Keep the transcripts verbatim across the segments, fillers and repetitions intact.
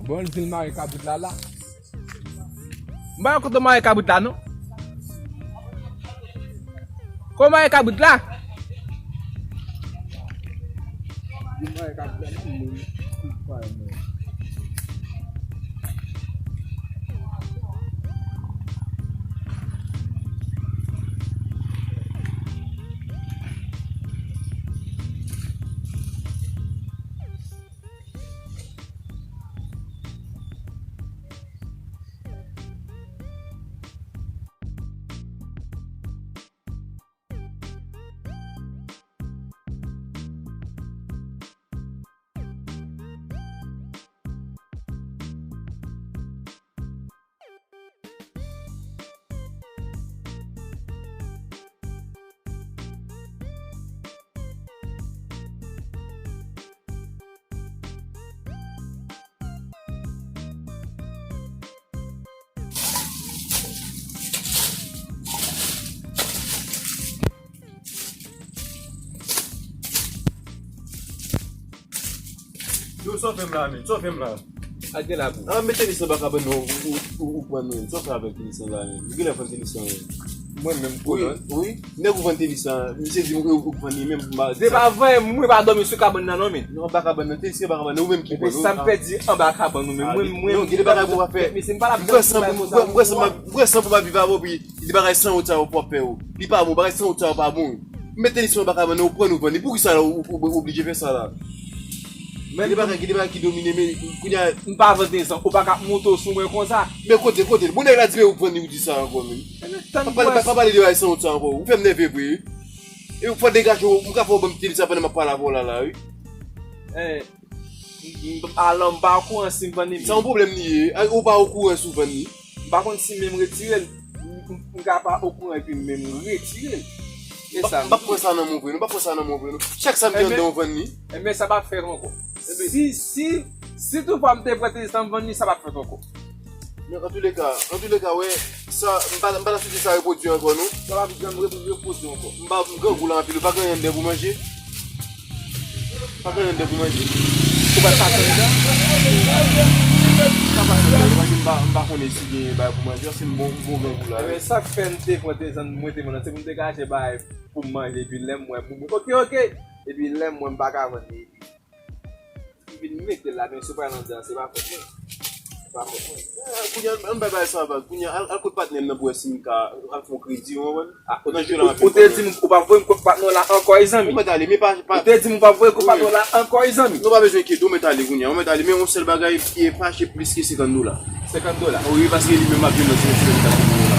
Bon, l di l mare kabrit la la. M pa wè kote w mare kabrit la, non. Kote w mare kabrit la? Li mare kabrit la, non, men. Yo, sa w fè m la, men? Sa w fè m la? Sa gen la pou? An, mete li san baka ban nan, ou, ou, ou, ou pran nou. Sa w fè avèk li san la, men? Ou genlè pran li san, men. Mwen menm, wi, wi. Nèg ou vann tenis lan, misye di ou, ou vann li menm, m pa. Se pa vre, mwen pa dòmi sou kabann nan non, men. Non, anba kabann nan, tenis anba kabann nan, ou menm ki vann. Epi sa m pèdi anba kabann nou, men mwen, mwen. Non, gen de bagay pou w pa fè. Mwen san pou m ap viv avè w, pi di bagay san ou sa ou p ap fè ou. Li pa bon, bagay san ou sa ou pa bon. M met tenis anba kabann nan, ou pran ou vann li. Poukisa ou, ou, ou oblije fè sa la? Gen de bagay, gen de bagay ki domine, men kounye a. M pa vann tenis lan, ou pa ka ap monte w sou mwen konsa. Men kote, kote l? Bon, nèg la di, men ou vann li, ou di sa ankò, men. Pa pale, pa pale de bagay san wont sa ankò. Ou fè m nève vre, wi. E fò degaje w, m ka fè w ban m tenis sa pandan m ap pale avè w la, la, wi. Eh, m, m, alò, m pa okouran si m vann li. Sa yon pwoblèm li ye. Ou pa okouran si w vann li. M pa konn si m menm retire l. M, m, m ka pa okouran epi m menm retire l. E sa, m p ap pran sa nan men w vre, non. M p ap pran sa nan men w vre, non. Chak sa m gen anndan w vann li. Enben, sa p ap fèt ankò. Si, si, si toutfwa m te pran tenis lan, m vann li, sa p ap fèt ankò. Men antouleka, antouleka, wè, sa, m pa, m pa ta swete sa repwodui ankò, non. Sa pa janm repwodui ankò. M pa, m grangou la anpil, ou pa gen anyen anndan pou manje? Pa gen anyen anndan pou manje? Ou pa ta fè anndan? Sa pa fè anndan, manje, m pa, m pa konnen si gen bagay pou manje, se m bon, m bon grangou la. Enben, sa k fè m te pran tenis lan, mwen te pran, se pou m te ka achte bagay pou m manje, epi lè m wè, m, oke, oke. Epi lè m wè m pa ka vann li, epi li vin mete l la, men si w pral anndan, se pa fòt mwen. Se pa fòt mwen. Eh, kounye a, ann bay bagay sa vag. Kounye a, al, al kot patnè m nan pou wè si m ka al fè yon kredi, w konprann? Ou te di m ou p ap voye m kot patnè w la ankò, wi, zanmi. Ou mèt ale, men pa, pa. Ou te di m ou p ap voye kot patnè w la ankò, wi, zanmi. Nou pa bezwen enkyete, ou mèt ale kounye a. Ou mèt ale, men yon sèl bagay, e fache plis ke senkant dola. Senkant dola. Wi, paske li menm ap jwenn nan ti mesye senkant dola.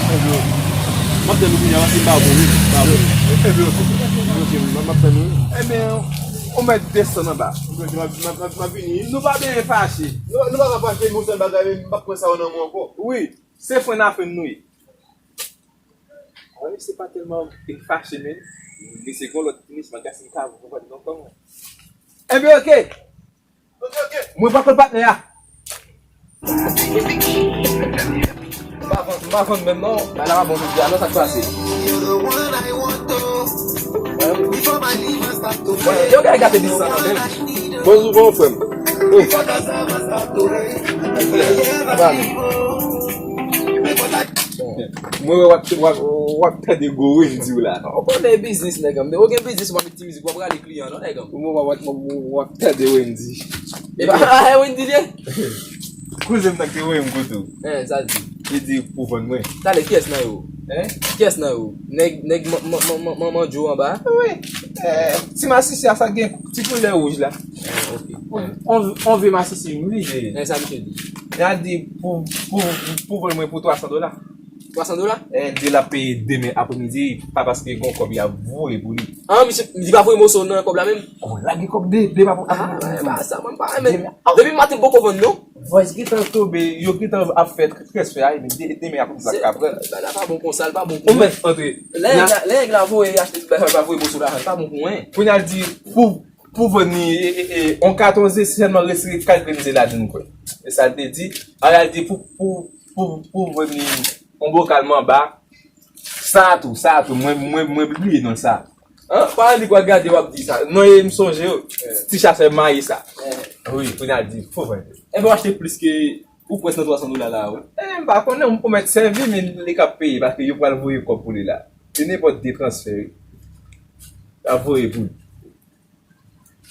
M ap tann ou kounye a, paske m pa bon, wi. M pa bon. Ebyen, oke. Ebyen, oke, m ap tann ou. Ebyen, ou mèt desann anba. M, m, m, m, m ap vini. Nou pa bezwen fache. Nou, nou pa ka fache, men yon sèl bagay, men m p ap pran sa yo nan men w ankò. Wi, se fren a fren nou ye. Wi, se pa tèlman fache, men. Li se gon lòt tenis, m ap gade si m ka vann non kòman. Ebyen, oke. Mwen pa konn patnè a. M pa vann, m pa vann menm non. Bagay la pa bon jodi a non, sa k pase? Yo, gade gate biznis sa nan menm. Bonjou, bon frè m. Oh. Mwen wè w ap, w ap, w ap tande gwo Wendy w la. Ou konnen biznis, nèg an m. Ou gen biznis, w ap ti mizik, w ap rale kliyan, non, nèg an m. Ou w ap, w ap, w ap tande Wendy. E pa, e Wendy li ye? Kouzen m nan ki te voye m kote w. Hein, sa l di? Li di pou vann mwen. Talè, kiyès nan yo? Hein? Kiyès nan yo? Nèg, nèg man, man, man, man, manman Djo anba? Wi. Eh, ti masisi a, sa gen ti koulè wouj la. Ah, ok. On, on, on vye masisi, wi. Eh, sa misye di? L di pou, pou, pou vann mwen pou twa san dola. Twa san dola? Eh, di l ap peye demen apremidi, pa paske gon kòb y ap voye pou li. Ah, misye, li pa voye moso nan kòb la menm? Gon lage kòb de, de pa pou. Ah, wè, ba sa, mwen pa renmen. Demen. Depi maten poko vann non. Voice gentan tonbe, yo gentan ap fè transfè a, epi de, demen apremidi la ka pran. Bagay la pa bon konsa, l pa bon pou mwen. Ou mèt antre. Lè nèg la, lè nèg la voye achte, pa voye moso lajan, l pa bon pou mwen. Kounye a l di, pou, pou vann li, e, e, e, on katon ze sèlman resi kat grenn ze ladann, kwè. E sa l te di, Ariel di, pou, pou, pou, pou vann li, on bokal manba, sa tou, sa tou, mwen, mwen, mwen bliye non sa. An, pa li kwa gade w ap di sa. Non, e m sonje yo. Ti chasè mayi sa. Wi, kounye a l di, fo vann li. Enben, w achte plis ke ou près nan twa san dola la, wi. E, m pa konnen, ou mèt sèvi, men li k ap peye, paske yo pral voye kòb pou li la. Se nenpòt de transfè, wi. Y ap voye pou li.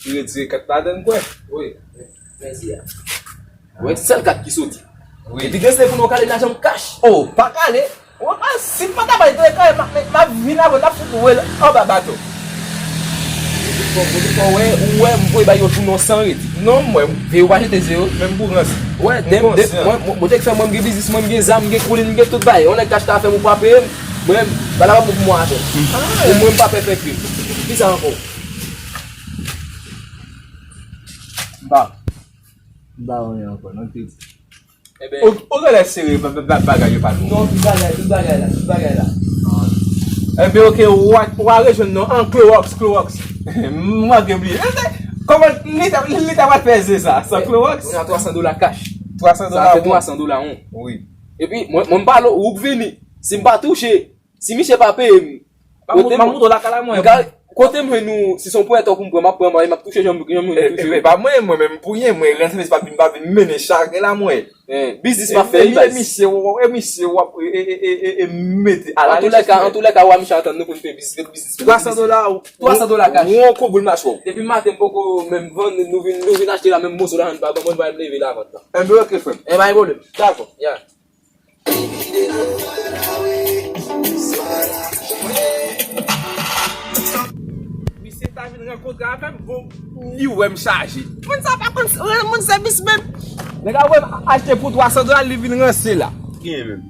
Li retire kat ladann, kwè. Wi. Mèsi a. Wi, sèl kat ki soti. Wi. Epi gen se pou nou kale lajan m kach. Oh, pa kale. Ou pa, si m pa ta bay tele kare, m ap, m ap vin avè w, n ap fout wè l anba bato. Ou di fò, ou di fò, wè, ou wè, m voye bay yo tou non san redi. Non, mwen, veye w pa jete ze yo, menm pou rans. Wè, de, de, mwen, mwen, mwen te fè, mwen, m gen biznis, mwen, m gen zam, m gen koulin, m gen tout bagay. Yon nèg k achte afè m, ou pa peye m, mwen, bagay la pa bon pou mwen atò. Ou mwen, m pa pè fè krim. Kisa ankò? M pa, m pa anyen ankò, non, te di. Enben, ou, ou genlè sere ba-, ba-, ba-, bagay yo pa nou. Non, tout bagay, tout bagay la, tout bagay la. Enben, oke, w a, w a rejwenn nou an Clorox, Clorox. M manke bliye. Kòman li ta, li ta pral fè ze sa, san Clorox? Sa twa san dola kach. Twa san dola, sa fè twa san dola, on. Wi. Epi, mwen, mwen m pale w, ou k vini. Si m pa touche, si misye pa peye m, m a moutre w lakay la, mwen. Kote m jwenn ou, si se yon prèt ou pou m pran, m ap pran, m ap touche jan m, jan m touche. E pa mwen, mwen menm pou yen, mwen, rense, se pa vin, pa vin mennen chak la, mwen. Biznis m ap fè, e misye, w, e misye, w ap, e, e, e mete a la rechèch. Antoulèka, antoulèka, w a misye antann nou pou n fè biznis, biznis. Twa san dola, twa san dola kach. Ou an koubri m la, chwa. Depi maten, m poko menm vann, nou vin, nou vin achte la, menm moso la, nou pa ban mwen, pa m leve la, vant la. Enben, oke, frè m. E pa gen pwoblèm. Dakò, ya. Misye ta vin rankontre avè m, bon, li wè m chaje. Moun sa pa konn rann moun sèvis menm. Nèg la wè m achte pou twa san dola, li vin ranse la. Genyen menm.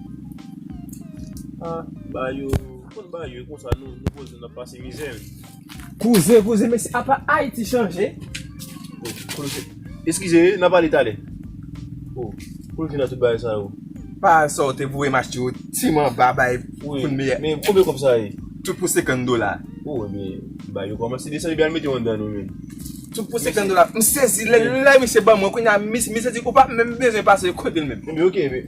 Ah, ba yo, konn ba yo, konsa nou, nou poze, n ap pase mizè. Kouzen, kouzen, mesye, apa Ayiti chanje? Eskize, n a pale talè. Oh, pou l vin nan tout bagay sa yo. Pa sa w te voye m achte yo, ti manba bay pou n meyè. Men konbyen kòb sa ye? Tout pou senkant dola. Oh, ebyen, ba yo kòmanse desann epi al mete yo anndan nou menm. Tout pou senkant dola. M sezi, lè, lè misye ban mwen, kounye a, mis-, misye di, ou pa menm bezwen pase kote l menm. Ebyen, oke, ebyen.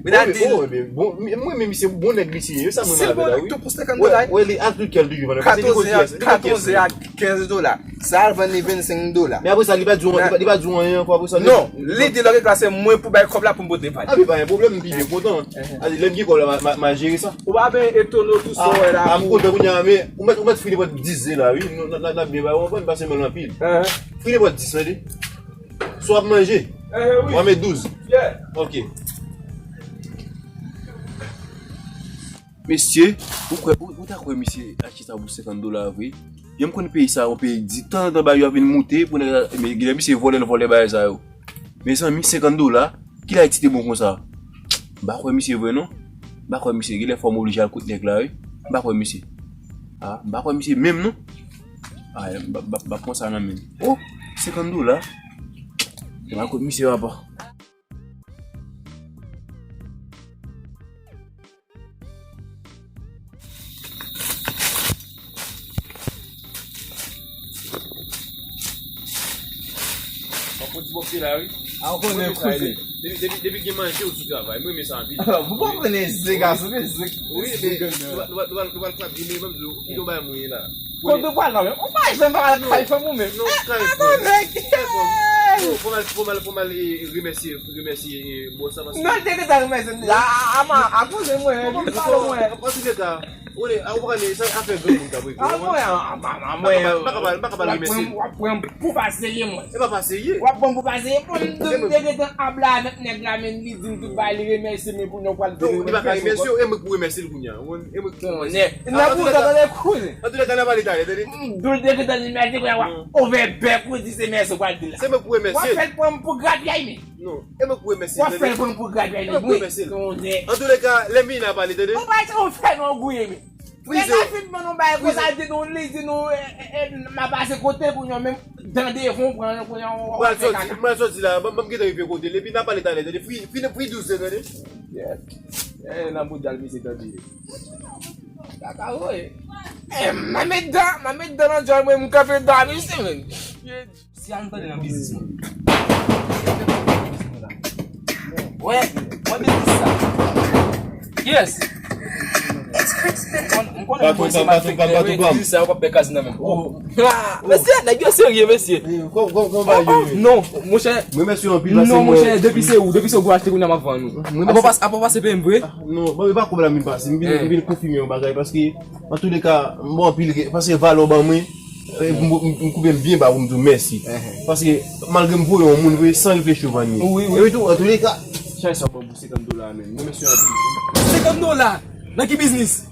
Mwen, mwen, misye bon nèg misye ye, sa mwen renmen avè l la, wi. Tout pou senkant dola. Wè, li ak tout kè l toujou vann. Katòz a, katòz a kenz dola. Sa al vann li vennsenk dola. Men apre sa, li pa di w, li pa, li pa di w anyen ankò apre sa. Non, li di lòt la se mwen pou bay kòb la pou m pote pa li. A, men pa gen pwoblèm, m pi byen kontan. Lè m gen kòb la, m a, m a, m a jere sa. Ou pa byen etone w tou sa w wè la. A, m kontan kounye a, men ou mèt, ou mèt fini pran dis ze la, wi. N ap byen bay ou, w konprann, pase men l anpil. Fini pran dis, tande. Sa w ap manje? Ou a met douz? Ok. Mesye, ou kwè, ou, ou ta kwè misye achte sa pou senkant dola vre? Yo, m konn peyi sa, yon peyi di tanzantan bagay yo ap vin moute, pou nèg la, men gen lè misye vòlè, l vòlè bagay sa yo. Mezanmi, senkant dola, kilè Ayiti te bon konsa? M pa kwè misye vre non. M pa kwè misye, gen lè fò m oblije al kot nèg la, wi. M pa kwè misye. A, m pa kwè misye menm non. A, m pa, m pa, m pa pran sa nan men l. Oh, senkant dola. M pa kwè misye, papa. Mwen pran ti bòf la, wi. A, ou konnen kouzen. Depi, depi, depi gen manje, ou sou travay. Mwen renmen sa anpil. Ou pa konnen ze, gason, men ze. Wi, men nou pral, nou pral, nou pral, nou pral kite yon bagay mwen la. Kote w pral la menm? Ou pa janm pral kay fanm ou menm. Non, kay fanm. Kay fanm. Fò m al, fò m al, fò m al, e, remèsye, remèsye, e, bòs la paske. Non, te gentan remèsye m deja. A, a, a, a, a, koze mwen, li pale mwen. Antoulèka, ou pa konnen, sa afè granmoun k ap regle. A, mwen, a, a, a, mwen, m pa ka pale, m pa ka pale remèsye. W ap pran m pou pa serye, mwen. E pa pa serye. W ap pran m pou pa serye. Mwen, m te gentan ap la avèk nèg la, men li di m tout bagay, li remèsye m, epi nou pral. Non, li pa ka remèsye w, e mwen k pou remèsye l kounye a. Mwen, e mwen k pou remèsye l. Nan pou sa, tande, kouzen. Antoulèka, n a pale talè, tande. M di w te gentan li mèsye, kounye a w ap ouvè bèk ou di se mèsye w pral di la. Se mwen k pou remèsye. W ap fè l pran m pou grapyay, men. Non, e mwen k pou remèsye l, tande. W ap fè l pran m pou grapyay, men. E mwen k pou remèsye l. Antoulèka, lè m vin la pale, tande. Ou pa janm fè non gouye, men. Nèg la fin ban nou bagay konsa, di nou, li di nou, e, e, e, m a pase kote pou nou menm, dan devan, pran yon, pran yon, m pral soti, m pral soti la, ban m gentan rive kote l, epi n a pale talè, tande, fri, fri, fri douz, tande. Yes. E, nan boudal, misye, tande. Kaka, wi. E, m a met dan, m a met dan nan djòl mwen, m kanpe dan, misye, men. Si a nou tande nan biznis mwen. Wè, mwen biznis sa. Yes. It's crazy. M konnen mwen se malfektè, wi, di sa, yo p ap pè kazin nan menm. Oh. Ah, mesye, nèg yo serye, mesye. Kòman, kòman bagay yo ye? Non, monchè. Mwen mèsi anpil, paske non, monchè, depi se ou, depi se ou ki achte, kounye a m ap vann ou. Apa w pase, apa w pase peye m vre? Non, bon, e pa kòb la m vin pase. M vin, m vin konfime yon bagay, paske, antouleka, m bon anpil, paske valè w ban mwen, e, m, m, m koupe m byen ba pou m di w mèsi. Paske, malgre m voye yon moun vre, san reflechi w vann li. Wi, wi. Epi tou, antouleka, chay sa w ban m pou senkant dola a menm. Mwen mèsi anpil. Senkant dola? Nan ki biznis?